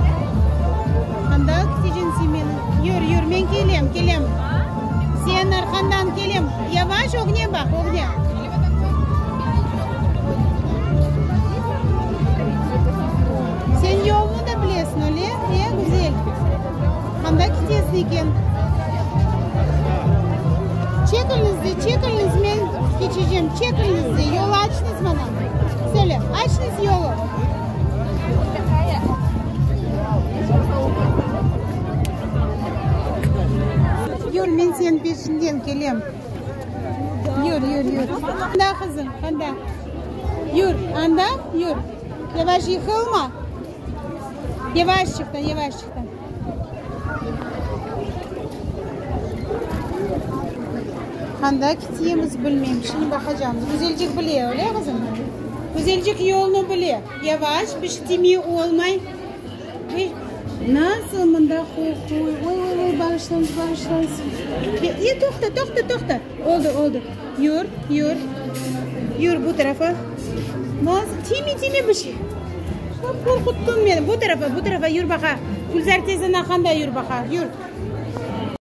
Yür. Anda küteceksin sen meni. Yür, yür, men kelem, kelem. Seniñ arqandan kelem. Yavaş, ögne baq, ögne. Sen yolnı da bilesiñ, öyle? E, güzel. Anda ketesiñ eken? Çekilñiz de, çekilñiz, men keçecem. Çekilñiz de, yol açıñız maña. Söyle, açıñız yolu. Yür, men seniñ peşiñden kelem. Yür, yür, yür. Anda, qızım, anda. Yür, anda, yür. Yavaş yıqılma. Yavaşçıqtan, yavaşçıqtan. Qanda ketemiz, bilmeyim. Şimdi baqacağımız. Güzelcik bile, öyle qızım? Güzelcik yolnı bile. Yavaş, bir şey demey olmay. Nasıl mında qoquy? Oy, oy, oy, bağışlañız, bağışlañız. E, toqta, toqta, toqta. Oldı, oldı. Yür, yür. Yür bu tarafa. Nasıl? Tiyme, tiyme bir şey. Qorquttıñ meni. Bu tarafa, bu tarafa yür baqa. Gülzar teyzeniñ arqanda yür baqa. Yür.